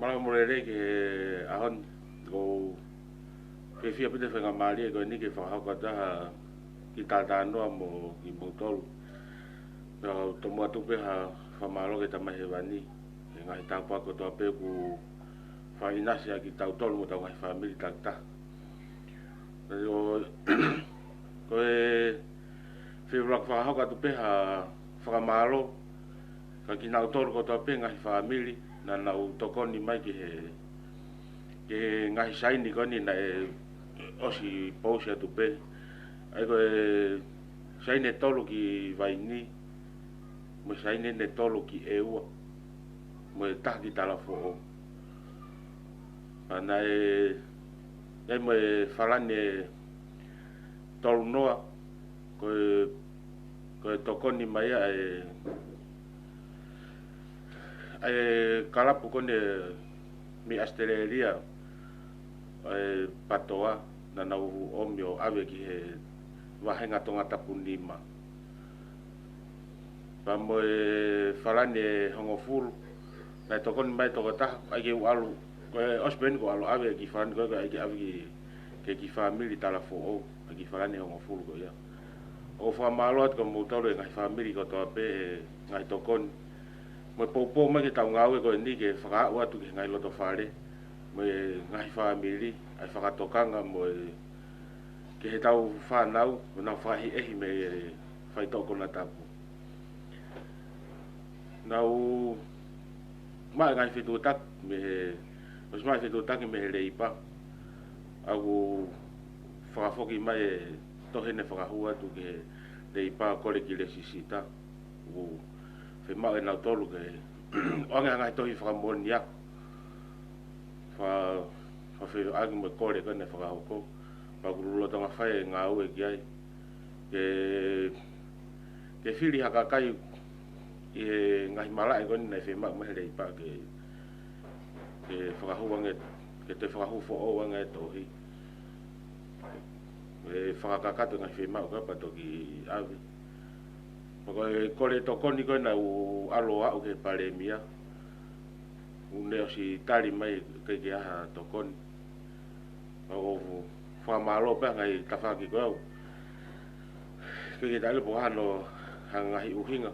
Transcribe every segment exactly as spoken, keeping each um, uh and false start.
Mālō mo e lelei ki he ʻaho ni. ʻOku ou fiefia pē he faingamālie ko eni ke fakahoko atu ha kiʻi talanoa mo kimoutolu. Pea ʻoku ou tomuʻa tuku pē ha fakamālō ki he Tamai Hēvani he ngaahi tāpuaki kotoa pē kuo fakaʻinasi ʻaki kitautolu mo hotau ngaahi fāmili takitaha. Pea ʻoku ou, ko e fie fakahoko atu pē ha fakamālō kiate kinautolu kotoa pē ngaahi fāmili naʻa nau tokoni mai ki he, ki he ngaahi saini ko eni naʻe ʻosi pousi atu pē. ʻA ia ko e saini ʻe tolu ki Vaini, mo e saini ʻe tolu ki ʻEua, mo e taha ki Talafoʻou. Pea naʻe, naʻe mo e falani ʻe tolu noa, ko e, ko e tokoni mai ʻa e, ʻa e kalapu ko eni mei ʻAositelēlia, ʻa e PATOA, naʻa nau ʻomi ʻo ʻave ki he vāhenga Tongatapu nima. Pea mo e falani ʻe hongofulu, naʻe tokoni mai tokotaha, ʻai ke u ʻalu, ko e ʻosi pē eni kuo ʻalu ʻave e kiʻi falani ko ē, ʻai ke ʻave ki, ki he kiʻi fāmili Talafoʻou, ʻa e kiʻi falani ʻe hongofulu ko ia. ʻOku ou fakamālō atu kiate kimoutolu e ngaahi fāmili kotoa pē he ngaahi tokoni. Mo e poupou mai ki heʻetau ngāue ko eni ke fakaaʻu atu ki he ngaahi loto fale, mo e ngaahi fāmili, ʻa e fakatokanga mo e ki heʻetau fānau, ʻo nau fakaʻehiʻehi mei he faitoʻo konatapu. Nau maʻu e ngaahi fetuʻutaki mei he, ʻosi maʻu e fetuʻutaki mei he Leipa. ʻOku fakafoki mai e tohi naʻe fakahū atu ki he Leipa ʻo kole ki he lēsisita. ʻOku fiemaʻu ʻe nautolu ke ʻoange ha ngaahi tohi fakamoʻoni ako. Fa, fa feʻoaki mo e kole ko ē naʻe fakahoko. Pea ʻoku lolotonga fai e ngāue ki ai. Ke, ke fili ha kakai ʻi he ngaahi malaʻe ko eni naʻe fiemaʻu mai he Leipa ke, ke fakahū ange, ke toe fakahū foʻou ange e tohi. ʻE fakakakato e ngaahi fiemaʻu ko ē pea toki ʻave. Pea ko e kole tokoni ko ē naʻa ku ʻalu ʻo aʻu ki he Palēmia, ʻoku ne ʻosi tali mai ʻikai ke ʻi ai ha tokoni. ʻOku ou fakamālō pē he ngaahi tafaʻaki ko ē. ʻIkai ke tali pe ko e hā hono, ha ngaahi ʻuhinga.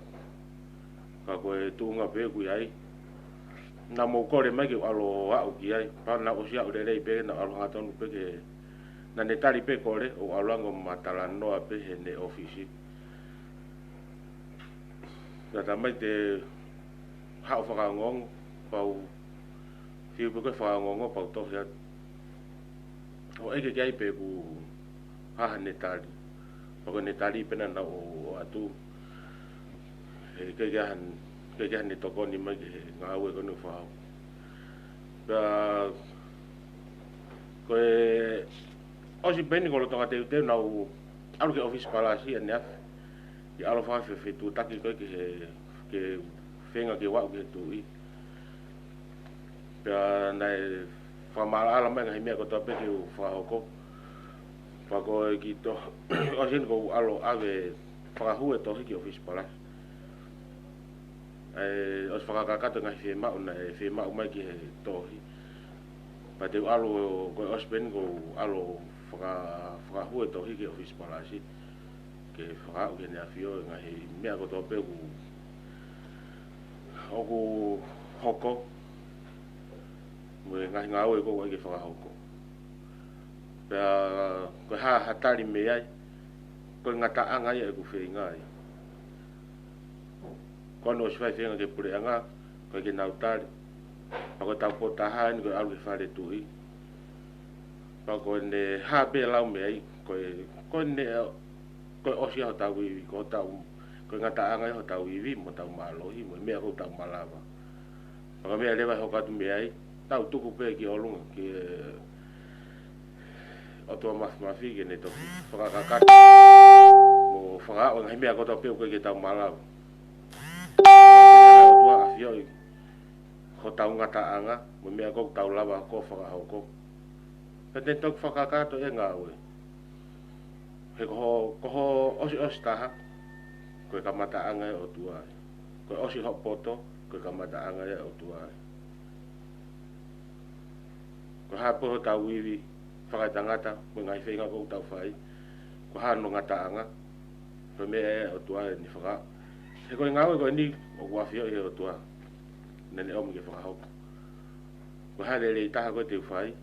Ka ko e tuʻunga pē ʻoku ʻi ai. Naʻa mou kole mai ke u ʻalu ʻo aʻu ki ai. Pea naʻa ku ʻosi aʻu lelei pē, naʻa ku ʻalu hangatonu pē ki he, naʻa ne tali pē kole, ʻo ʻalu ange ʻo ma talanoa pē heʻene ʻōfisi. Naʻa ta mai te haʻu fakaongoongo, pea u fiu pē ko e fakaongoongo, pea u tohi atu. ʻO ʻeke ki ai pe ʻoku hā haʻane tali. Pea ko ʻene tali pē naʻa nau ʻoatu. He ʻikai ke ʻi ai han, ʻikai ke ʻi ai haʻane tokoni mai ki he ngāue ko eni ʻoku fakahoko. Pea ko e ʻosi pē eni ko e lolotonga teuteu naʻa ku ʻalu ki he ʻōfisi palasi ʻaneafi. ʻI he ʻalu ʻo fakafefetuʻutaki ko ē ki he, ki he feinga ke u aʻu ki he tuʻi. Pea naʻe fakamaʻalaʻala mai e ngaahi meʻa kotoa pē ke u fakahoko. Pea ko e kiʻi to, ʻosi eni kuo u ʻalu ʻo ʻave fakahū e tohi ki he ʻōfisi palasi. ʻE, ʻosi fakakakato e ngaahi fiemaʻu naʻe fiemaʻu mai ki he tohi. Pea te u ʻalu, ko e ʻosi pē eni kuo u ʻalu ʻo faka, fakahū e tohi ki he ʻōfisi palasi. Ke fakaaʻu ki heʻene ʻAfio e ngaahi meʻa kotoa pē ʻoku, ʻoku hoko. Mo e ngaahi ngāue ko ē ʻoku ʻai ke fakahoko. Pea ko e hā ha tali mei ai, ko e ngataʻanga ia ʻeku feinga ai. Ko ʻene ʻosi fai feinga ki he puleʻanga, ʻikai ke nau tali. Pea ko e taupotu taha eni ko e ʻalu ki he fale tuʻi. Pea ko ʻene hā pē lau mei ai, ko e, ko ʻene, ko e ʻosi ia hotau ivi, ko hotau, ko e ngataʻanga ia hotau ivi, mo hotau mālohi, mo e meʻa ʻoku tau malava. Pea ko e meʻa leva ʻe hoko atu mei ai, tau tuku pē ki ʻolunga, ki he ʻOtua Māfimafi ke ne toki fakakakato. Mo fakaaʻu e ngaahi meʻa kotoa pē ʻoku ʻikai ke tau malava. ʻOtua ʻafioʻi hotau ngataʻanga, mo e meʻa ʻoku tau lava ko ē ʻo fakahoko. Pea te ne toki fakakakato e ngāue. He ko ho, ko hoʻo ʻosiʻosi taha, ko e kamataʻanga ia ʻo e ʻOtua ia. Ko e ʻosi hoʻo poto, ko e kamataʻanga ia ʻo e ʻOtua ia. Ko e hā pē hotau ivi fakaetangata, ko e ngaahi feinga ʻoku tau fai, ko e hā hono ngataʻanga, ko e meʻa ʻa e ʻOtua ʻeni faka. He ko e ngāue ko eni ʻoku ʻafioʻi ʻe he ʻOtua naʻa ne ʻomi ke fakahoko. Ko e hā e lelei taha ko ē te u fai,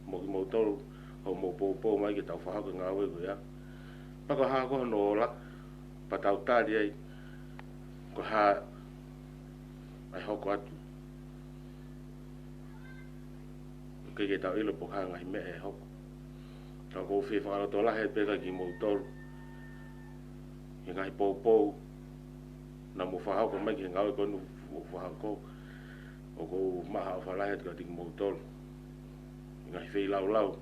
mo kimoutolu, hoʻomou poupou mai ke tau fakahoko e ngāue ko ia. Pea ko e hā ko hono ola, pea tau tali ai, ko e hā ʻe hoko atu. ʻOku ʻikai ke tau ʻilo pe ko e hā e ngaahi meʻa ʻe hoko. Ka ʻoku ou fie fakalotolahi pē kia kimoutolu. He ngaahi poupou naʻa mou fakahoko mai ki he ngāue ko eni ʻoku ou fakahoko. ʻOku ou maʻu ha ʻofa lahi atu kiate kimoutolu. He ngaahi feilaulau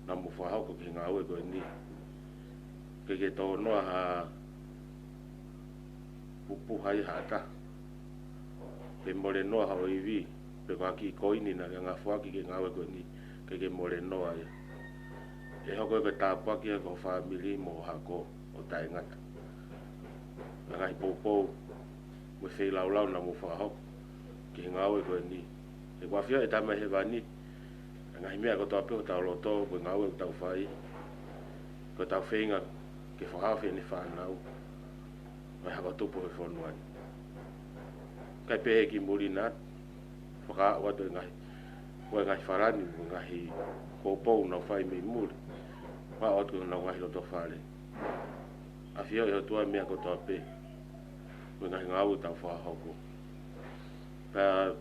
naʻa mou fakahoko ki he ngāue ko eni. ʻIkai ke tō noa ha pupuha ʻi ha ʻata. Pe mole noa haʻo ivi, pe ko ha kiʻi koini naʻa ke ngafuaki ki he ngāue ko eni, ʻikai ke mole noa ia. ʻE hoko ia ko e tāpuaki ia ki ho fāmili mo ho hako ʻo taʻengata. Ko e ngaahi poupou mo e feilaulau naʻa mou fakahoko ki he ngāue ko eni. He ʻoku ʻafioʻi ʻe he Tamai Hēvani ʻa e ngaahi meʻa kotoa pē ʻo hotau loto, ko e ngāue ʻoku tau fai, ko ʻetau feinga ke fakahaofi ʻene fānau, ʻa e hako tupu he fonua ni. Kae pehē ki muli na, fakaaʻu atu e ngaahi, ko e ngaahi falani, ko e ngaahi poupou naʻa nau fai mei muli, fakaaʻu atu ki honau ngaahi loto fale. ʻAfioʻi ʻe he ʻOtua e meʻa kotoa pē, ko e ngaahi ngāue ʻoku tau fakahoko. Pea,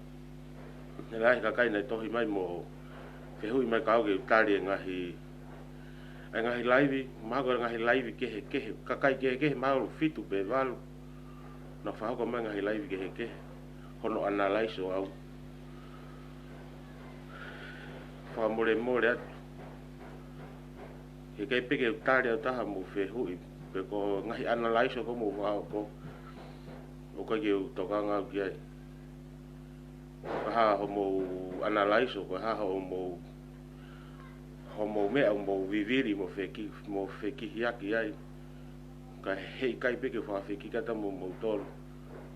naʻe lahi e kakai naʻe tohi mai mo fehuʻi mai kiate au ke u tali e ngaahi, e ngaahi laivi, mahalo ko e ngaahi laivi kehekehe, kakai kehekehe mahalo fitu pe valu. Naʻa nau fakahoko mai e ngaahi laivi kehekehe, hono analyze ʻo au. Fakamolemole atu. He ʻikai pē ke u tali au ha taha mo fehuʻi, pe ko e ngaahi analyze ʻoku mou fakahoko, ʻoku ʻikai ke u tokanga au ki ai. Ko e hā hoʻomou analyze, ko e hā hoʻomou, hoʻomou meʻa ʻoku mou vivili mo feki-, mo fekihiaki ai. Ka heʻikai pē ke u fakafekiki atu mo moutolu.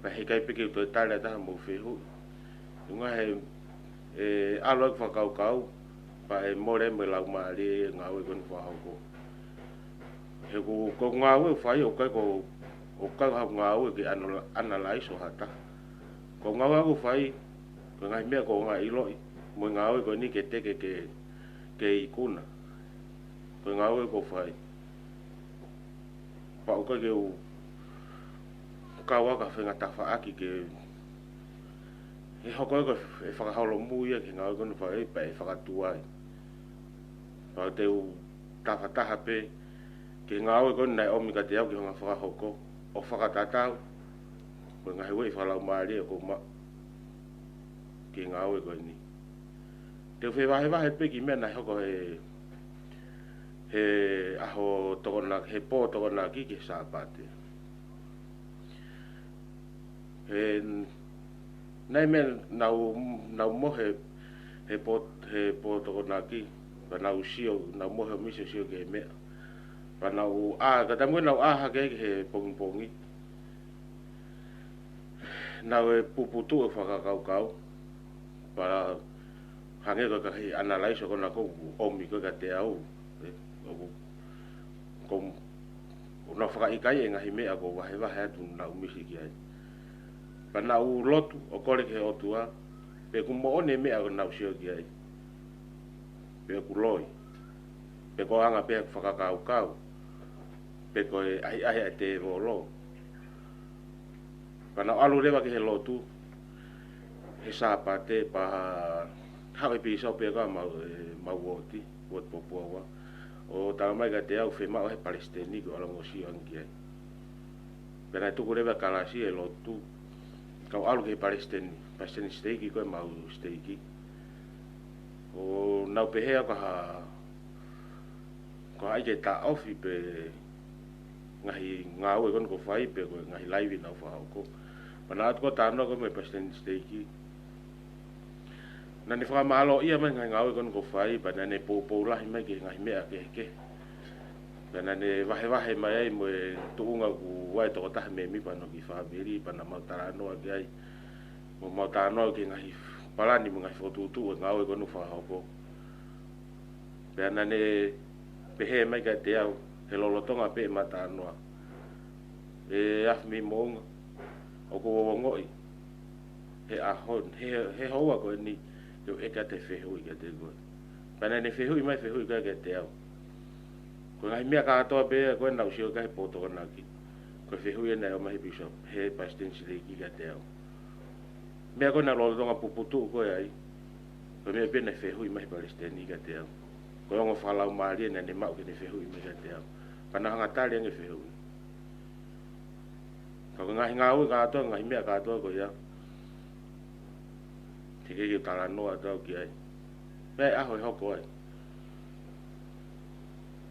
Pea heʻikai pē ke u toe tali ha taha mo fehuʻi. Ko e ngaahi, ʻe ʻalu ʻeku fakakaukau, pea ʻe mole mo e laumālie e ngāue ko eni ʻoku fakahoko. He ko, ko e ngāue ʻoku fai, ʻoku ʻikai ko, ʻoku ʻikai ko haʻaku ngāue ke ano-, analyze ʻo ha taha. Ko e ngāue ʻoku fai, ko e ngaahi meʻa ʻoku ou ʻiloʻi, mo e ngāue ko eni ke teke ke, ke ikuna. Ko e ngāue ʻoku fai. Pea ʻoku ʻikai ke u kau au ki ha faʻahinga tafaʻaki ke, ʻe hoko ia ko e fakaholomui ia ki he ngāue ko eni ʻoku fai pea ʻe fakatuai. Pea te u tafataha pē ki he ngāue ko eni naʻe ʻomi kiate au ki he ʻulungaanga fakahoko, ʻo fakatatau mo e ngaahi ueʻi fakalaumālie ʻoku ou maʻu ki he ngāue ko eni. Te u fevahevahe pē ki he meʻa naʻe hoko he, he ʻaho Tokonaki, he pō Tokonaki ki he Sāpate. He, naʻe meʻa naʻa ku, naʻa ku mohe he pō, he pō Tokonaki, pea naʻa ku sio, naʻa ku mohe ʻo misi ʻo sio ki he meʻa. Pea naʻa ku ʻā, ka taimi naʻa ku ʻā hake ki he pongipongi, naʻe puputuʻu e fakakaukau, pea hangē ko e ngaahi analyze ko ena ʻoku ʻomi ko ē kiate au, ē, ʻoku, ʻoku, ʻoku ou fakaʻikaiʻi e ngaahi meʻa ʻoku ou vahevahe atu naʻa ku misi ki ai. Pea naʻa ku lotu ʻo kole ki he ʻOtua, pe ʻoku moʻoni e meʻa ʻoku ou sio ki ai, pe ʻoku loi, pe ko e anga pē ʻeku fakakaukau, pe ko e ʻahiʻahi ʻa e tēvolo. Pea naʻa ku ʻalu leva ki he lotu he Sāpate, pea haʻu e pīsope ko ē ʻemau, ʻemau uooti, uooti Popua Ua, ʻo talamai kiate au fiemaʻu ha palesiteni ke u ʻalu ʻo sio ange ki ai. Pea naʻe tuku leva e kalasi e lotu, kau ʻalu ki he palesiteni, palesiteni siteiki ko ē ʻemau siteiki. ʻO naʻa ku pehē au ko ha, ko ha ʻai ke taʻofi pē ngaahi ngāue ko eni ʻoku fai pe ko e ngaahi laivi naʻa ku fakahoko. Pea naʻa ku ʻatu ko ē ʻo talanoa ko ē mo e palesiteni siteiki. Naʻa ne fakamālōʻia mai e ngaahi ngāue ko eni ʻoku fai, pea naʻa ne poupou lahi mai ki he ngaahi meʻa kehekehe. Pea naʻa ne vahevahe mai ai mo e tuʻunga ʻoku ʻi ai e tokotaha mēmipa hono kiʻi fāmili, pea naʻa mau talanoa ki ai. Mo mau talanoa ki he ngaahi palani mo e ngaahi fokotuʻutuʻu e ngāue ko eni ʻoku fakahoko. Pea naʻa ne pehē mai kiate au, he lolotonga pē ʻema talanoa, ʻe Afimi Moʻunga, ʻoku ou ongoʻi he ʻaho, he, he houa ko eni, te u ʻeke atu e fehuʻi kiate koe. Pea naʻa ne fehuʻi mai e fehuʻi ko ia kiate au. Ko e ngaahi meʻa kātoa pē ko ē naʻa ku sio ki ai he pō Tokonaki, ko e fehuʻi ena naʻe ʻomai he Bishop, he Palesiteni Siliki kiate au. Meʻa ko ē naʻe lolotonga puputuʻu ko ē ai, ko e meʻa pē naʻe fehuʻi mai he Palesiteni kiate au. Ko e ongo fakalaumālie naʻa ne maʻu ke ne fehuʻi mai kiate au. Pea naʻa ku hanga ʻo tali ange e fehuʻi. Ka ko e ngaahi ngāue kātoa, ngaahi meʻa kātoa ko ia, teʻeki ke u talanoa atu au ki ai. Pea ʻi he ʻaho ʻe hoko ai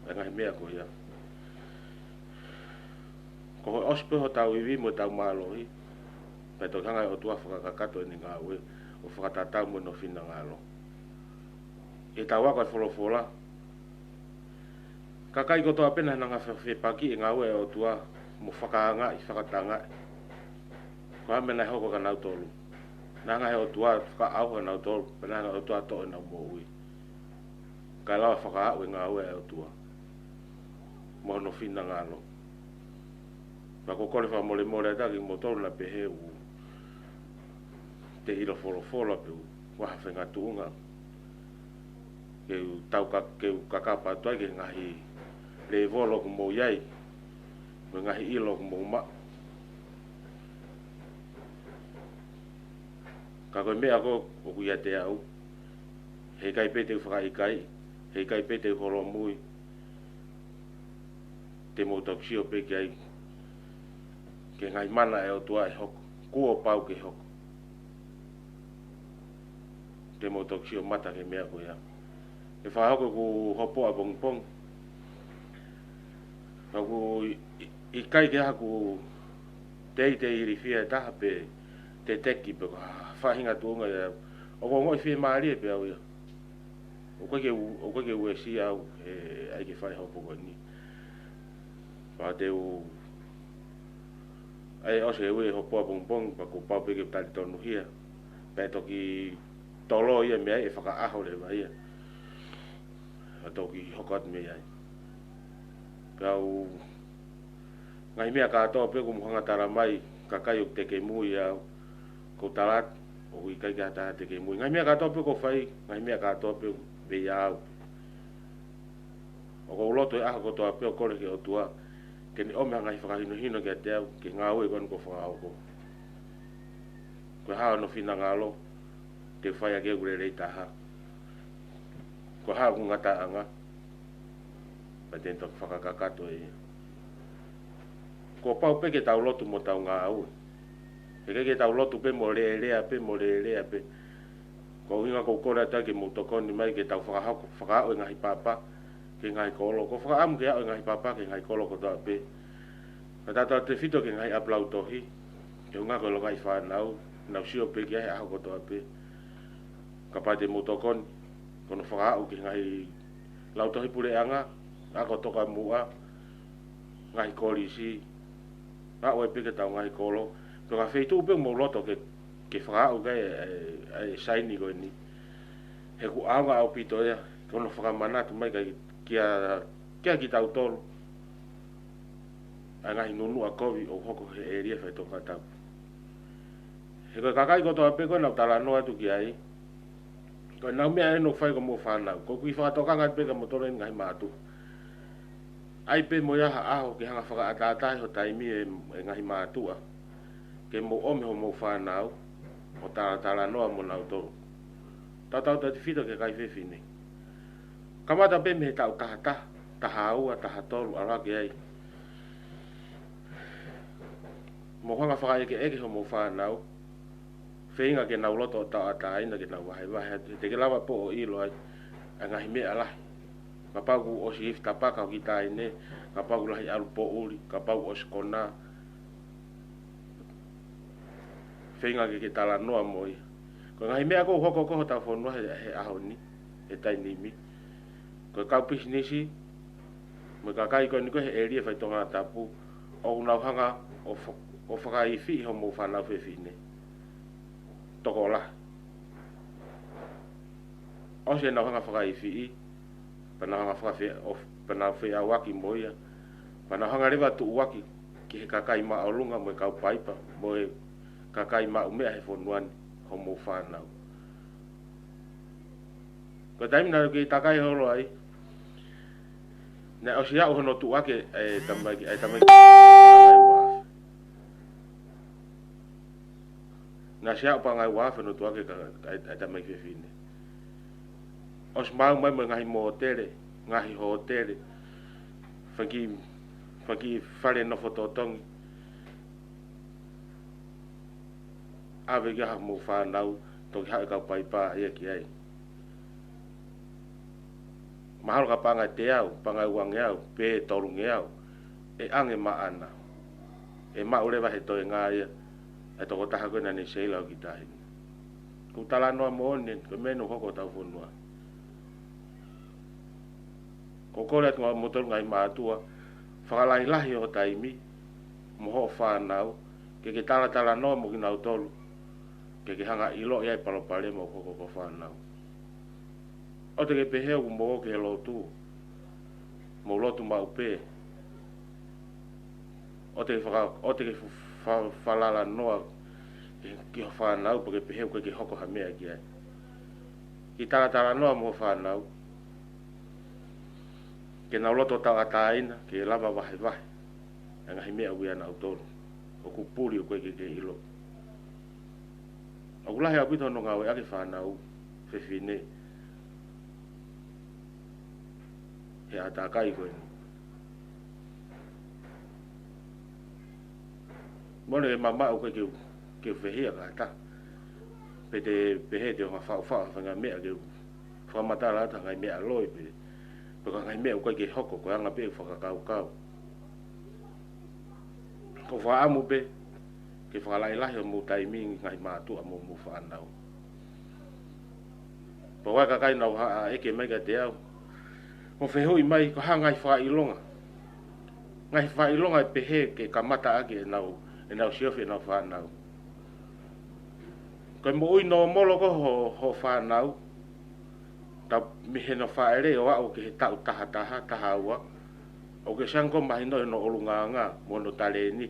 e ngaahi meʻa ko ia, ko hoʻo ʻosi pē hotau ivi mo ʻetau mālohi, pea toki hanga ʻe he ʻOtua ʻo fakakakato ʻene ngāue ʻo fakatatau mo hono finangalo. ʻI heʻetau ako ʻa e folofola, kakai kotoa pē naʻa nau hanga ʻo fe-, fepaki e ngāue ʻa e ʻOtua mo fakaangaʻi, fakatangaʻi. Ko e hā e meʻa naʻe hoko kia nautolu? Naʻe hanga ʻe he ʻOtua ʻo fakaʻauha nautolu, pea naʻe hanga ʻe he ʻOtua ʻo toʻo ʻenau moʻui, kae lava ʻo fakaaʻu e ngāue ʻa e ʻOtua mo hono finangalo. Pea ʻoku ou kole fakamolemole atu kiate kimoutolu naʻa pehē ʻoku teʻeki ʻilo folofola pe ʻoku ʻi ai ha faʻahinga tuʻunga ke u tau ka-, ke u kakapa atu ai ki he ngaahi lēvolo ʻoku mou ʻi ai, mo e ngaahi ʻilo ʻoku mou maʻu. Ka ko e meʻa ko ē ʻoku ʻiate au, heʻikai pē te u fakaʻikaiʻi, heʻikai pē te u holomui, te mou toki sio pē ki ai, ki he ngaahi mana ʻa e ʻOtua ʻe hoko, kuo pau ke hoko. Te mou toki sio mata ki he meʻa ko ia. ʻE fakahoko ʻeku hopoa pongipongi, ka ʻoku ʻi-, ʻi-, ʻikai ke ʻi ai haʻaku teitei ilifia ʻe taha pe teteki pe ko ha faʻahinga tuʻunga ia. ʻOku ou ongoʻi fiemālie pē au ia. ʻOku ʻikai ke u-, ʻoku ʻikai ke uesia au he ʻai ke fai e hopo ko eni. Pea te u ʻai ʻosi e ui e hopoa pongipongi, pea kuo pau pē ke u talitonuhia. Pea toki tolo ia mei ai, ʻe fakaʻaho leva ia. Pea toki hoko atu mei ai. Pea u ngaahi meʻa kātoa pē ʻoku mou hanga ʻo tala mai, kakai ʻoku tekemui au, ʻoku ou tala atu, ʻoku ʻikai ke ʻi ai ha taha tekemui. Ngaahi meʻa kātoa pē ʻoku ou fai, ngaahi meʻa kātoa pē ʻoku pē ia au. ʻOku ou lotu he ʻaho kotoa pē ʻo kole ki he ʻOtua ke ne ʻomi ha ngaahi fakahinohino kiate au, ki he ngāue ko eni ʻoku ou fakahoko. Ko e hā hono finangalo, te u fai ʻaki ʻeku lelei taha. Ko e hā ʻeku ngataʻanga, pea te ne toki fakakakato ia. Kuo pau pē ke tau lotu mo tau ngāue. Heʻikai ke tau lotu pē mo lēlea pē, mo lēlea pē. Ko e ʻuhinga ʻoku ou kole atu ai ke mou tokoni mai ke tau fakahoko, fakaaʻu e ngaahi papa ki he ngaahi kolo. ʻOku ou fakaʻamu ke aʻu e ngaahi papa ki he ngaahi kolo kotoa pē. Kae tautautefito ki he ngaahi ʻapilautohi, ke ʻuhinga ko e longaʻi fānau, nau sio pē ki ai he ʻaho kotoa pē. Kapau te mou tokoni, ko hono fakaaʻu ki he ngaahi lautohi puleʻanga, ako tokamuʻa, ngaahi kolisi, aʻu ai pē ki hotau ngaahi kolo, pe ko ha feituʻu pē ʻoku mou loto ke, ke fakaaʻu ki ai e, e, e saini ko eni. He ʻoku ʻaonga ʻaupito ia, ko hono fakamanatu mai kia, kia, kia kitautolu ʻa e ngaahi nunuʻa kovi ʻoku hoko he ʻēlia fai Tongatapu. He ko e kakai kotoa pē ko ē naʻa ku talanoa atu ki ai, ko ʻenau meʻa ʻeni ʻoku fai ki hoʻomou fānau. ʻOku ou kiʻi fakatokanga atu pē kia moutolu ʻeni ngaahi mātuʻa. ʻAi pē mo ia ha ʻaho ke hanga ʻo fakaʻataʻatā ho taimi e, e ngaahi mātuʻa, ke mou ʻomi hoʻomou fānau ʻo talatalanoa mo nautolu. Tautautefito ki he kakai fefine. Kamata pē mei he taʻu taha taha, taha ua, taha tolu, ʻalu hake ai. Mou hanga ʻo fakaʻekeʻeke hoʻomou fānau. Feinga ke nau loto ʻo tauʻatāina, ke nau vahevahe atu, he te ke lava pē ʻo ʻilo ai ʻa e ngaahi meʻa lahi. Kapau kuo ʻosi ifi tapaka ho kiʻi taʻahine, kapau kuo lahi ʻalu poʻuli, kapau kuo ʻosi konā. Feinga ke ke talanoa mo ia. Ko e ngaahi meʻa ʻoku hoko ko ē hotau fonua he, he ʻaho ni, he taimi ni. Ko e kau pisinisi mo e kakai ko eni ko ē he ʻēlia fai Tongatapu, ʻoku nau hanga ʻo fa-, ʻo fakaifiʻi hoʻomou fānau fefine. Tokolahi. ʻOsi ʻenau hanga ʻo fakaifiʻi, pea nau hanga fakafe-, ʻo, pea nau feʻauaki mo ia. Pea nau hanga leva ʻo tuʻuaki ki he kakai māʻolunga mo e kau paipa, mo e kakai maʻu meʻa he fonua ni, hoʻomou fānau. Ko e taimi naʻa ku kei takai holo ai, naʻe ʻosi aʻu hono tuʻuaki e tamaiki, e tamaiki. Naʻe ʻosi aʻu paʻanga ʻe ua afe hono tuʻuaki e ka-, e, e tamaiki fefine. ʻOsi maʻu mai mo e ngaahi mōtele, ngaahi hōtele, fanga kiʻi, fanga kiʻi fale nofo totongi. ʻAve ki ai hoʻomou fānau, toki haʻu e kau paipa ia ki ai. Mahalo ka paʻanga ʻe teau, paʻanga ʻe uangeau, pe tolungeau, ʻe ʻange maʻana. ʻE maʻu leva he toenga ia e tokotaha ko ē naʻa ne seila ʻo ki tahi. Ko e talanoa moʻoni eni, ko e meʻa naʻe hoko hotau fonua. ʻOku ou kole atu kia moutolu ngaahi mātuʻa, fakalahilahi hoʻo taimi mo hoʻo fānau, ke ke talatalanoa mo kinautolu, ke ke hanga ʻo ʻiloʻi ʻa e palopalema ʻoku hoko ki hoʻo fānau. ʻOua te ke pehē ʻoku mou ō ki he lotu, mou lotu maʻu pē. ʻOua te ke faka-, ʻoua te ke fa-, fa-, falala noa ki, ki hoʻo fānau, pea ke pehē ʻoku ʻikai ke hoko ha meʻa ki ai. Kiʻi talatalanoa mo hoʻo fānau, ke nau loto tauʻatāina, ke lava vahevahe e ngaahi meʻa ʻoku ʻia nautolu, ʻoku puli ʻoku ʻikai ke ke ʻilo. ʻOku lahi ʻaupito hono ngāueʻaki e fānau fefine he ʻātakai ko eni. Mole ke mamaʻo koe ke, ke fehiʻa kātaki. Pe te pehē te u hanga ʻo faʻufaʻu ha faʻahinga meʻa ke u fakamatala atu ha ngaahi meʻa loi pe, pe ko ha ngaahi meʻa ʻoku ʻikai ke hoko, ko e anga pē ʻeku fakakaukau. Ko e fakaʻamu pē ke fakalahilahi hoʻomou taimi ngaahi mātuʻa mo hoʻomou fānau. Pea ʻoku ʻi ai e kakai naʻa nau haʻa ʻeke mai kiate au, ʻo fehuʻi mai ko e hā e ngaahi fakaʻilonga, ngaahi fakaʻilonga ʻe pehē ke kamata ʻaki ʻenau, ʻenau siofi ʻenau fānau. Ko e moʻui nōmolo ko ē hoʻo, hoʻo fānau, tau mei hono fāʻeleʻi ʻo aʻu ki he taʻu taha taha, taha ua, ʻoku ke sio ange ko e mahino hono ʻulungaanga mo hono talēni,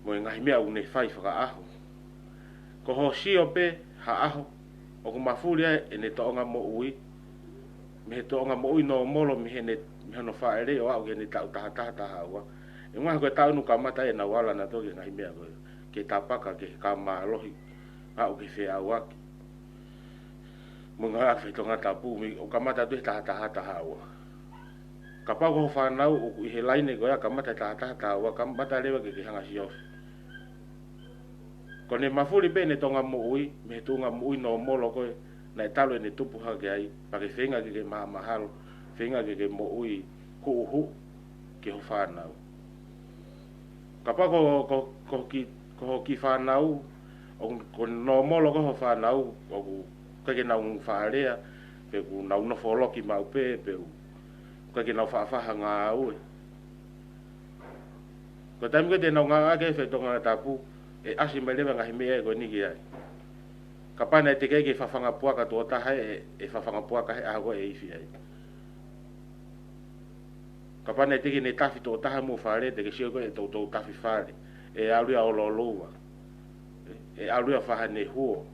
mo e ngaahi meʻa ʻoku ne fai fakaʻaho. Ko hoʻo sio pē ha ʻaho, ʻoku mafuli ai ʻene tōʻonga moʻui mei he tōʻonga moʻui nōmolo mei heʻene, mei hono fāʻeleʻi ʻo aʻu ki heʻene taʻu taha taha, taha ua. ʻE ngaohi ko e taʻu naʻa nau kamata ai ʻenau ala nautolu ki he ngaahi meʻa ko ē, ke tapaka, ke ka mālohi, aʻu ki he feʻauaki mo e ngaahi faitoʻo tapu, mei, ʻo kamata atu he taha taha, taha ua. Kapau ko hoʻo fānau ʻoku ʻi he laine ko ia, kamata he taha taha, taha ua, kamata leva ke ke hanga ʻo siofi. Ko ʻene mafuli pē ʻene tōʻonga moʻui mei he tuʻunga moʻui nōmolo ko ē naʻe talu ʻene tupu hake ai, pea ke feinga ke ke mahamahalo, feinga ke ke moʻui huʻuhuʻu ki hoʻo fānau. Kapau ko, ko, ko hoʻo kiʻi, ko hoʻo kiʻi fānau, ʻoku, ko e nōmolo ko ē hoʻo fānau, ʻoku ʻikai ke nau faʻa lea, pe ʻoku nau nofo loki maʻu pē, pe ʻoku ʻikai ke nau faʻa fai ha ngāue. Ko e taimi ko ē te nau ngāueʻaki e faitoʻo tapu, ʻe ʻasi mai leva e ngaahi meʻa ko eni ki ai. Kapau naʻe teʻeki ke fafanga puaka tuʻo taha, ʻe, ʻe fafanga puaka he ʻaho ko ē ʻe ifi ai. Kapau naʻe teʻeki ke ne tafi tuʻo taha mo e fale, te ke sio ko ē ʻe toutou tafi fale, ʻe ʻalu ia ʻo loloua, ʻe, ʻe ʻalu ia ʻo fai haʻane huo,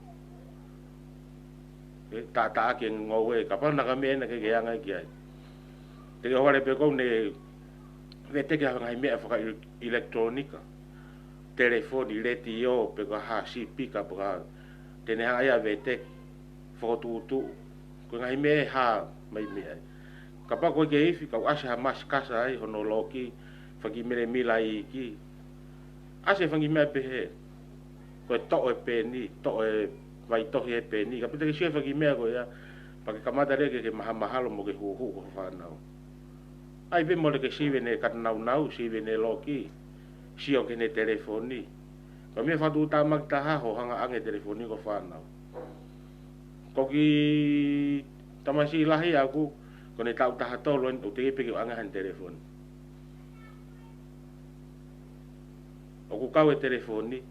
ʻe taʻataʻaki e ngoue, kapau naʻe ʻi ai ha meʻa naʻe ʻikai ke anga ki ai. Te ke ʻohovale pē ʻoku ne veteki ha ngaahi meʻa fakaʻilekitulōnika, telefoni, letiō, pe ko ha sipika, pe ko ha, te ne haʻu ia ʻo veteki, fokotuʻutuʻu. Ko e ngaahi meʻa ʻe hā mai mei ai. Kapau ʻoku ʻikai ke ifi, ka ʻoku ʻasi ha masi kasa ai, hono loki, fanga kiʻi melemila iiki. ʻAsi e fanga kiʻi meʻa pehē. Ko e toʻo e peni, toʻo e vaitohi e peni. Kapau te ke sio he fanga kiʻi meʻa ko ia, pea ke kamata leva ke ke mahamahalo mo ke huʻuhuʻu ki hoʻo fānau. ʻAi pē mole ke sivi ʻene kata naunau, sivi ʻene loki, sio ki heʻene telefoni. Ko e meʻa fakatuʻutāmaki taha hoʻo hanga ʻo ʻange e telefoni ki hoʻo fānau. Ko e kiʻi tamasiʻi lahi ʻaʻaku, ko ʻene taʻu taha tolu eni, ʻoku teʻeki pē ke u ʻange haʻane telefoni. ʻOku kau e telefoni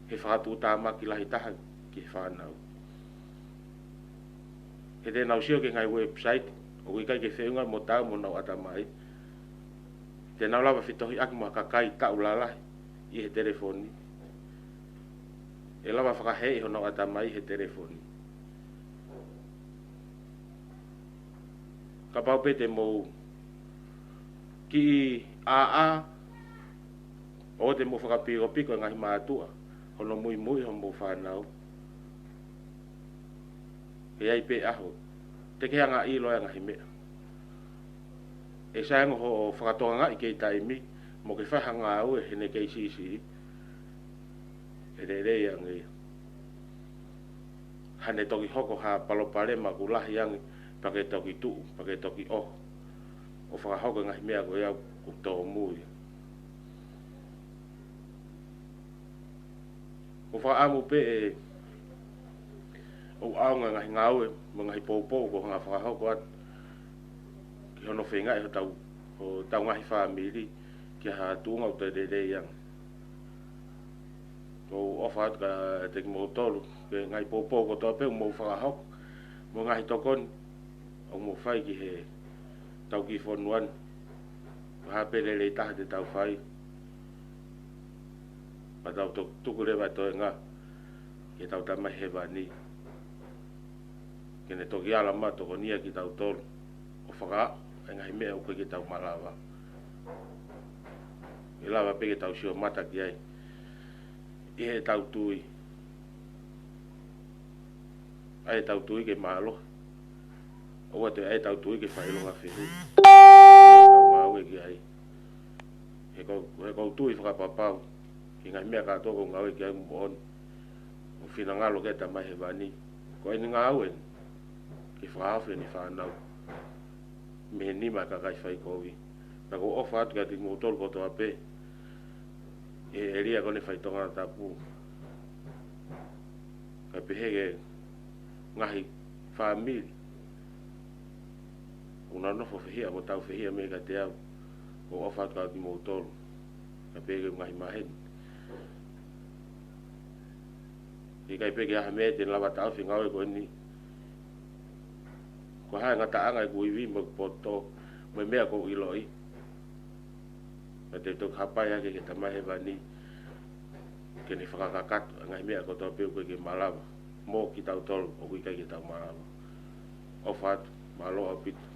he fakatuʻutāmaki lahi taha ki he fānau. He te nau sio ki he ngaahi website, ʻOku ʻikai ke feʻunga mo tau mo honau ʻatamai. Te nau lava fetohiʻaki mo ha kakai taʻu lalahi ʻi he telefoni. ʻE lava fakaheeʻi honau ʻatamai he telefoni. Kapau pē te mou kiʻi ʻāʻā, ʻo te mou fakapikopiko e ngaahi mātuʻa, hono muimui homou fānau. ʻE ʻi ai pē ʻaho te ke hanga ʻo ʻilo e ngaahi meʻa. ʻE sai ange hoʻo fakatokangaʻi kei taimi, mo ke fai ha ngāue heʻene kei siʻisiʻi, ʻe lelei ange ia. Hangē toki hoko ha palopalema ʻoku lahi ange, pea ke toki tuʻu, pea ke toki ʻoho, ʻo fakahoko e ngaahi meʻa ko ia ʻoku tōmui. ʻOku ou fakaʻamu pē ʻe ʻoku ʻaonga e ngaahi ngāue mo e ngaahi poupou ʻoku ou hanga ʻo fakahoko atu ki hono feingaʻi hotau, hotau ngaahi fāmili ki ha tuʻunga ʻoku toe lelei ange. ʻOku ou ʻofa atu kiate kimoutolu, ki he ngaahi poupou kotoa pē ʻoku mou fakahoko, mo e ngaahi tokoni ʻoku mou fai ki heʻetau kiʻi fonua ni. Ko e hā pē lelei taha te tau fai, pea tau to-, tuku leva e toenga ki heʻetau Tamai Hēvani, ke ne toki ala mai ʻo tokonia kitautolu ʻo fakaaʻu e ngaahi meʻa ʻoku ʻikai ke tau malava. ʻE lava pē ke tau sio mata ki ai ʻi heʻetau tui. ʻAi ʻetau tui ke mālohi. ʻOua te ʻai ʻetau tui ke fakaʻilonga fehuʻi ʻetau ngāue ki ai. He ʻoku, he ʻoku ou tui fakapapau ki he ngaahi meʻa kātoa ʻoku ou ngāue ki ai ʻoku moʻoni, ʻoku finangalo ki ai e Tamai Hēvani. Ko ʻene ngāue eni ke fakahaofi ʻene fānau mei he nima e kakai faikovi. Pea ʻoku ou ʻofa atu kiate kimoutolu kotoa pē ʻi he ʻēlia ko eni e faitoʻo Tongatapu, kae pehē ki he ngaahi fāmili ʻoku nau nofo fehiʻa mo tau fehiʻa mei ai kiate au. ʻOku ou ʻofa atu kiate kimoutolu, kae pehē ki he ngaahi maheni. ʻIkai pē ke ʻi ai ha meʻa te ne lava ʻo taʻofi e ngāue ko eni. Ko e hā e ngataʻanga ʻeku ivi mo ʻeku poto mo e meʻa ʻoku ou ʻiloʻi, pea te u toki hapai hake ki he Tamai Hēvani ke ne fakakakato e ngaahi meʻa kotoa pē ʻoku ʻikai ke malava, mo kitautolu ʻoku ʻikai ke tau malava. ʻOfa atu, mālō ʻaupito.